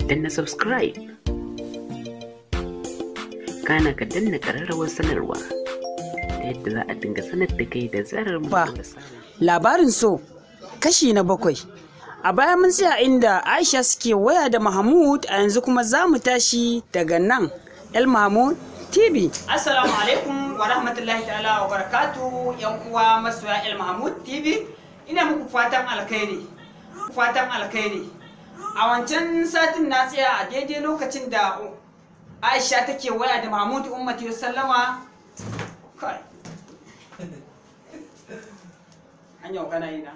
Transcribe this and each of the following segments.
Danna subscribe, kana ka danna ƙararrawar sanarwa ta yadda za a dinga sanar da kai da zarar mun Ba. ɗora sabon Labarin so kashi na 7. A baya mun tsaya inda Aisha suke waya da Mahmud, a yanzu kuma za mu tashi daga nan El Mahmud TV. Assalamu alaikum wa rahmatullahi ta'ala wa barakatu, yan uwa masoya El Mahmud TV. Ina muku fatan alkhairi. Fatan alkhairi. A wancan satin na tsaya a daidai lokacin da Aisha take waya da Mahmud, ummati sallama. Kai. Hanya kana yi na.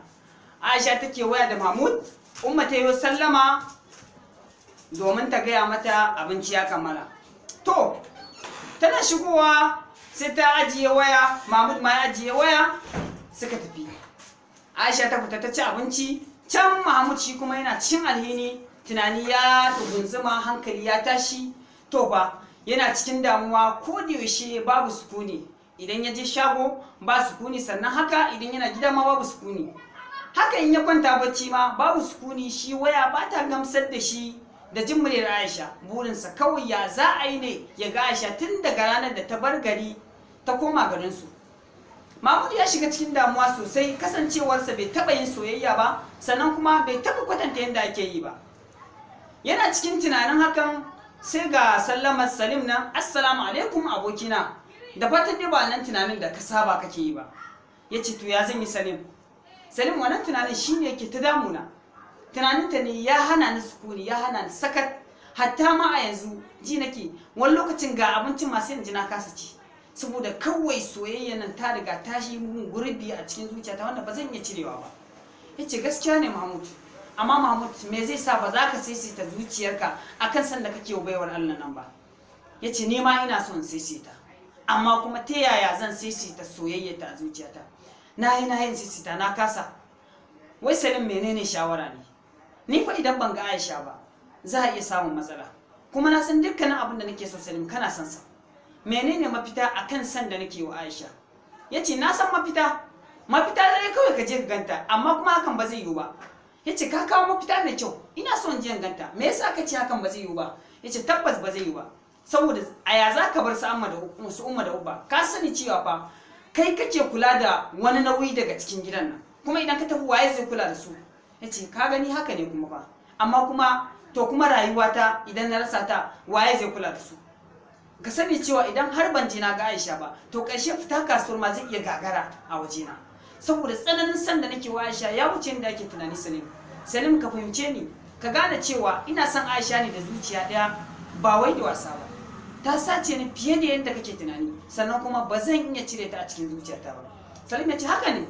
Aisha take waya da Mahmud, Umma ta yi sallama domin ta gaya mata abinci ya kammala. To, tana shigowa sai ta ajiye waya, Mahmud ma ya ajiye waya, suka tafi. Aisha ta fita ta ci abinci, can Mahmud shi kuma yana cin alhini, tunani ya tugunzuma, hankali ya tashi. To fa, yana cikin damuwa ko da yaushe, babu sukuni. Idan ya je shago ba sukuni, sannan haka idan yana gida ma babu sukuni. Haka in ya kwanta bacci ma babu sukuni, shi waya ba ta gamsar da shi da jin muryar Aisha. Burinsa kawai ya za a yi ne ya ga Aisha tun daga ranar da ta bar gari ta koma garinsu. Mahmud ya shiga cikin damuwa sosai, kasancewarsa bai taɓa yin soyayya ba, sannan kuma bai taɓa kwatanta yadda ake yi ba. Yana cikin tunanin hakan sai ga sallamar Salim nan. "Assalamu alaikum abokina, da fatan dai ba nan tunanin da ka saba kake yi ba." Ya ce, "To ya zan yi, Salim? Salim, wannan tunanin shine yake ta damuna. Tunaninta ne ya hana ni sukuni, ya hana ni sakat. Hatta ma a yanzu ji nake wani lokacin ga abincin masu yanzu na kasa ci, saboda kawai soyayya nan ta riga ta shi mun gurbi a cikin zuciyata wanda ba zan iya cirewa ba." Yace, "Gaskiya ne Mahmud, amma Mahmud, me zai sa ba za ka saisaita zuciyarka akan san da kake baiwar Allah nan ba?" Yace, "Ni ma ina son saisaita, amma kuma ta yaya zan saisaita soyayyarta a zuciyata? Na yi na yin saisaita, na kasa. Wai Salim, menene shawara ne? Ni fa idan ban ga Aisha ba za a iya samun matsala, kuma na san dukkanin abin da nake so, Salim, kana son sa. Menene mafita akan san da nake wa Aisha?" Yace, "Na san mafita. Mafita dai kawai ka je ka ganta, amma kuma hakan ba zai yiwu ba." Yace, "Ka kawo mafita mai kyau. Ina son je in ganta. Me yasa ka ce hakan ba zai yiwu ba?" Yace, "Tabbas ba zai yiwu ba, saboda a ya za ka bar su amma da su umma da uba? Ka sani cewa fa kai kake kula da wani nauyi daga cikin gidan nan, kuma idan ka tafi waye zai kula da su?" Yace, "Ka gani, haka ne kuma fa, amma kuma to kuma rayuwata idan na rasa ta, waye zai kula da su? Ka sani cewa idan har ban je na ga Aisha ba, to ƙarshe fita kasuwar ma zai iya gagara a wajena, saboda tsananin san da nake wa Aisha ya wuce inda ake tunani. Salim, Salim, ka fahimce ni, ka gane cewa ina son Aisha ne da zuciya ɗaya, ba wai da wasa ba. Ta sace ni fiye da yadda kake tunani, sannan kuma ba zan iya cire ta a cikin zuciyata ba." Salim ya ce, "Haka ne,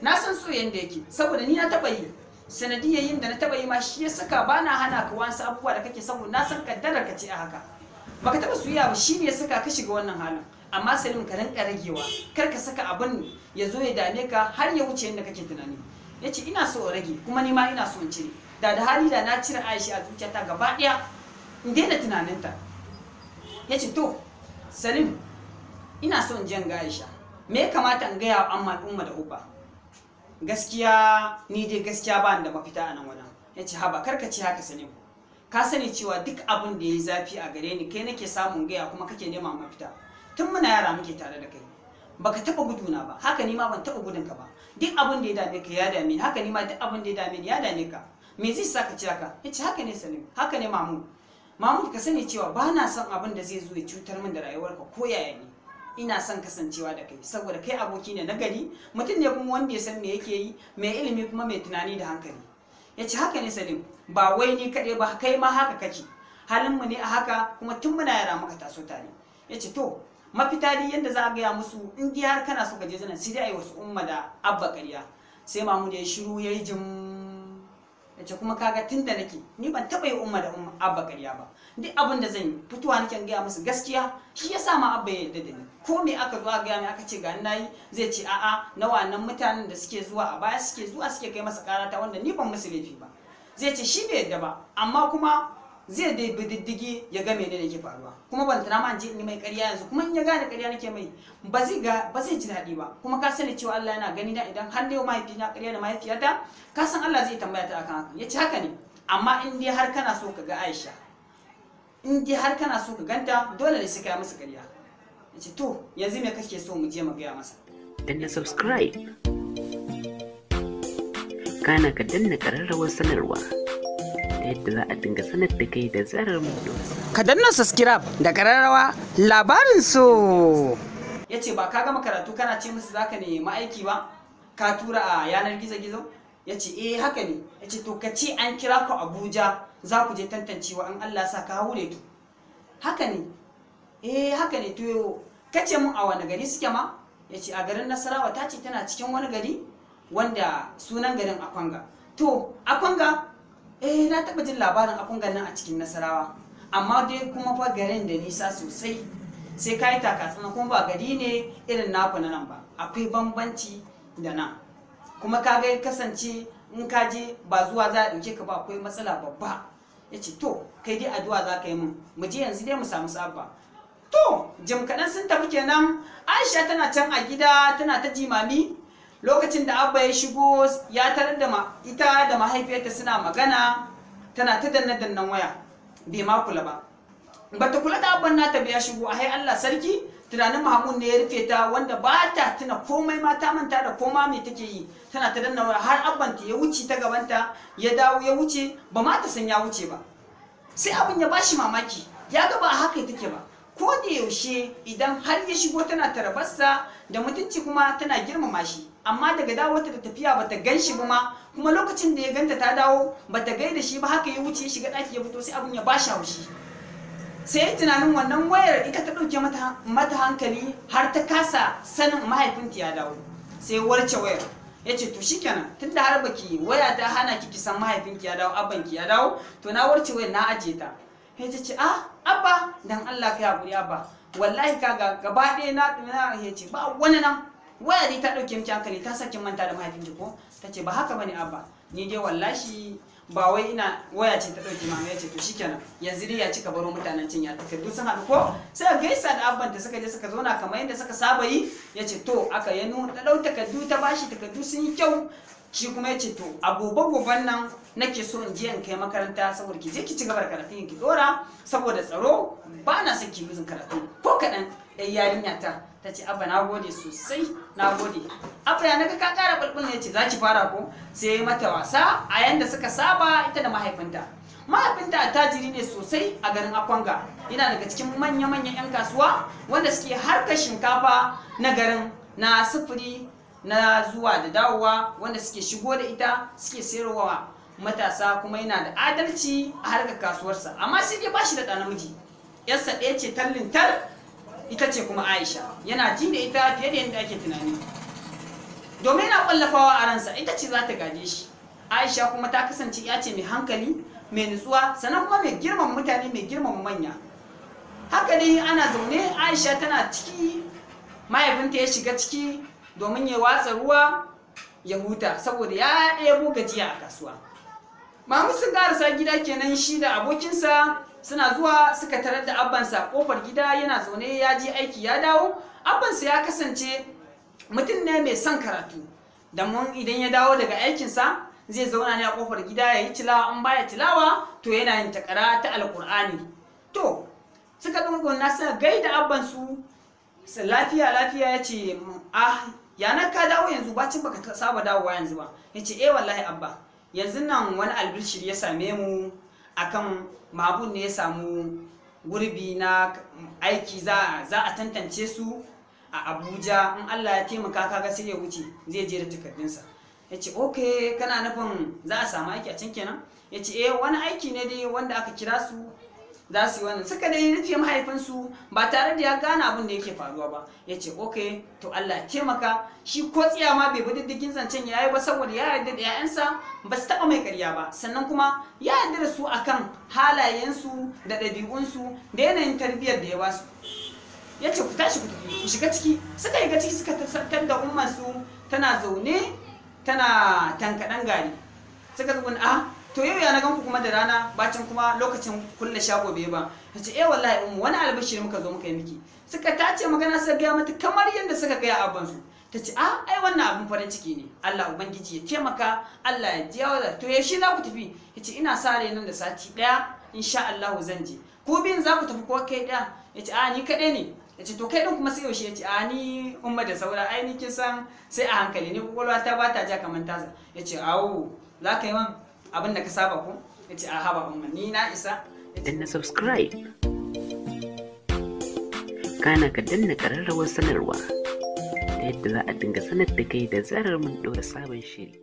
na san so yanda yake, saboda ni na taɓa yi. Sanadiyar yin da na taɓa yi ma shi ya saka ba na hana ka wasu abubuwa da kake, saboda na san kaddarar ka ce a haka. Baka taɓa soyayya ba, shi ne ya saka ka shiga wannan halin. Amma Salim, ka rinka ragewa, kar ka saka abin ya zo ya dame ka har ya wuce yadda kake tunani." Ya ce, "Ina so in rage, kuma ni ma ina so in cire. Da da hali da na cire Aisha a zuciyata gaba ɗaya, in daina tunaninta." Ya ce, "To Salim, ina so in je in ga Aisha. Me ya kamata in gaya wa amma umma da uba? Gaskiya ni dai gaskiya ba ni da mafita a nan wajen." Ya ce, "Haba, kar ka ce haka, Salim. Ka sani cewa duk abin da ya yi zafi a gare ni, kai nake samun gaya kuma kake nema mafita. Tun muna yara muke tare da kai, baka taba guduna ba, haka ni ma ban taba gudun ka ba. Duk abin da ya dame ka ya dame ni, haka ni ma duk abin da ya dame ni ya dame ka. Me zai sa ka ci haka?" Ya ce, "Haka ne Salim, haka ne Mahmud. Mahmud, ka sani cewa ba na son abin da zai zo ya cutar min da rayuwarka ko yaya ne. Ina son kasancewa da kai saboda kai aboki ne na gari, mutum ne kuma wanda ya san me yake yi, mai ilimi kuma mai tunani da hankali." Ya ce, "Haka ne Salim, ba wai ni kaɗai ba, kai ma haka kake. Halinmu ne a haka, kuma tun muna yara muka taso tare." Ya ce, "To mafita dai yadda za a gaya musu, in dai har kana so ka je zanen, sai dai a yi wasu umma da abba ƙarya." Sai Mahmud ya yi shiru, ya yi jim. Ya ce, "Kuma kaga tun da nake ni ban taɓa yi umma da umma abba ƙarya ba. Duk abin da zan yi, fitowa nake gaya musu gaskiya. Shi ya sa ma abba ya yarda da ni. Ko me aka zo a gaya mai, aka ce ga nayi, zai ce a'a, na wannan mutanen da suke zuwa a baya, suke zuwa suke kai masa karata wanda ni ban musu laifi ba, zai ce shi bai yarda ba, amma kuma zai dai bi diddigi ya ga menene ke faruwa. Kuma ban tana ma je in yi mai ƙarya yanzu, kuma in ya gane ƙarya nake mai, ba zai ga, ba zai ji daɗi ba. Kuma ka sani cewa Allah yana gani na. Idan har yau mahaifina ƙarya da mahaifiyata, ka san Allah zai tambaya ta akan haka." Ya ce, "Haka ne." Amma in dai har kana so ka ga Aisha, in dai har kana so ka ganta, dole ne sai ka yi masa ƙarya. Ya ce to yanzu me kake so mu je mu gaya masa? Danna subscribe, kana ka danna ƙararrawar sanarwa ta yadda za a dinga sanar da kai da zarar mun ɗora. Ka danna subscribe da ƙararrawa. Labarin so. Ya ce ba ka gama karatu kana ce musu zaka nemi aiki ba, ka tura a yanar gizo-gizo? Ya ce eh haka ne. Ya ce to ka ce an kira ku Abuja, za ku je tantancewa, in Allah sa ka hure. To haka ne, eh haka ne. To ka ce mun a wani gari suke ma? Ya ce a garin Nasarawa, ta ce tana cikin wani gari wanda sunan garin Akwanga. To Akwanga, eh na taɓa jin labarin Akwanga nan a cikin Nasarawa, amma dai kuma fa garin da nisa sosai, sai ka yi takatsantsan, kuma ba gari ne irin naku na nan ba, akwai bambanci da nan. Kuma ka ga kasance in ka je ba zuwa za a ɗauke ka ba, akwai matsala babba. Ya ce to kai dai addu'a za ka yi min, mu je yanzu dai mu samu sabba. To jim kaɗan sun tafi kenan. Aisha tana can a gida tana ta jimami. Lokacin da Abba ya shigo, ya tarar da ita da mahaifiyarta suna magana, tana ta danne dannan waya, bai ma kula ba, bata kula da abban nata ba ya shigo. Ai Allah sarki, tunanin Mahmud ne ya rufe ta, wanda ba ta tuna komai ma, ta manta da koma me take yi, tana ta danna waya har abban ta ya wuce ta gabanta, ya dawo ya wuce, ba ma ta san ya wuce ba. Sai abin ya bashi mamaki, ya ga ba haka take ba. Ko da yaushe idan har ya shigo tana tarbarsa da mutunci kuma tana girmama shi, amma daga dawo ta da tafiya bata gan shi ba ma, kuma lokacin da ya ganta ta dawo bata gaida shi ba, haka ya wuce ya shiga ɗaki ya fito. Sai abin ya bashi haushi, sai ya tunanin wannan wayar ita ta ɗauke mata hankali har ta kasa sanin mahaifinta ya dawo. Sai warce wayar, ya ce to shikenan, tunda har baki waya ta hana ki ki san mahaifinki ya dawo, abbanki ya dawo, to na warce wayar na ajiye ta. Sai ta ce ah abba, dan Allah ka hakuri abba, wallahi kaga gaba ɗaya na. Ya ce ba wani nan, waya dai ta ɗauke miki hankali, ta saki manta da mahaifinki ko? Ta ce ba haka bane abba, ni dai wallahi ba wai ina waya ce ta ɗauke mama. Ya ce to shikenan, yanzu dai ya cika baro mutanen cin ya takardu sun haɗu ko? Sai gaisa da abban ta, suka je suka zauna kamar yadda suka saba yi. Ya ce to aka ya nuna ta ɗau takardu ta bashi, takardu sun yi kyau. Shi kuma ya ce to a gobe goben nan nake so in je in kai makaranta, saboda ki je ki ci gaba da karatun ki dora, saboda tsaro ba na son ki losing karatu ko kaɗan, ɗan yarinya ta. Ta ce abba na gode sosai, na gode abba, ya naga ka ƙara bulbul ne? Ce za ki fara ko? Sai ya mata wasa a yanda suka saba ita da mahaifinta. Mahaifinta attajiri ne sosai a garin Akwanga, yana daga cikin manya-manyan 'yan kasuwa wanda suke harkar shinkafa na garin, na sufuri na zuwa da dawowa, wanda suke shigo da ita suke sayarwa matasa, kuma yana da adalci a harkar kasuwarsa. Amma sai dai bashi da ɗa namiji, yarsa ɗaya ce tallin tal, ita ce kuma Aisha. Yana ji da ita fiye da yadda ake tunani, domin yana kwallafawa a ransa ita ce za ta gaje shi. Aisha kuma ta kasance ya ce mai hankali, mai nutsuwa, sannan kuma mai girmama mutane, mai girmama manya. Haka dai ana zaune, Aisha tana ciki, mahaifinta ya shiga ciki domin ya watsa ruwa ya huta, saboda ya ɗebo gajiya a kasuwa. Mamu sun karasa gida kenan shi da abokinsa. Suna zuwa suka tarar da abbansa kofar gida yana zaune, ya je aiki ya dawo. Abbansa ya kasance mutum ne mai son karatu, da mun idan ya dawo daga aikinsa zai zauna ne a kofar gida ya yi tilawa, in baya tilawa to yana yin takara ta Alkur'ani. To suka tsunguna suka gaida abbansu, lafiya lafiya? Ya ce ah ya na ka dawo yanzu, bacin baka saba dawowa yanzu ba? Ya ce eh wallahi abba, yanzu nan wani albishir ya same mu akan Mahmud ne ya samu gurbi na aiki, za a tantance su a Abuja, in Allah ya taimaka kaga sai ya wuce, zai je da takardunsa. Ya ce ok, kana nufin za a samu aiki a can kenan? Ya ce eh, wani aiki ne dai wanda aka kira su za su yi wannan. Suka dai rufe mahaifinsu ba tare da ya gane abin da yake faruwa ba. Ya ce ok, to Allah ya taimaka. Shi ko tsiya ma bai bi diddigin zancen ya yi ba, saboda ya yarda da 'ya'yansa, ba su taɓa mai ƙarya ba, sannan kuma ya yarda da su akan halayensu da ɗabi'unsu da yanayin tarbiyyar da ya ba su. Ya ce ku tashi ku tafi ku shiga ciki. Suka shiga ciki, suka tattar da ummansu tana zaune tana tankaɗan gari. Suka zuba a to yau ya na ganku kuma da rana, bacin kuma lokacin kulle shago bai ba? Ta ce eh wallahi ummu, wani albashir muka zo muka yi miki. Suka tace magana, suka gaya mata kamar yadda suka gaya abbansu. Ta ce, a ai wannan abin farin ciki ne, Allah ubangiji ya taimaka, Allah ya jiya da. To yaushe za ku tafi? Ya ce, ina sa rai nan da sati ɗaya insha Allah zan je. Ku biyun za ku tafi ko kai ɗaya? Ya ce, a ni kaɗai ne. Ya ce, to kai ɗin kuma sai yaushe? Ya ce, a ni Umma da saura, ai ni kin san sai a hankali ne, kwakwalwa ta ba ta ja kamar tasa. Ya ce, awo za ka yi man abin da ka saba ko? Ya ce, a haba Umma, ni na isa. Danna subscribe, kana ka danna ƙararrawar sanarwa, ta yadda za a dinga sanar da kai da zarar mun ɗora sabon shiri.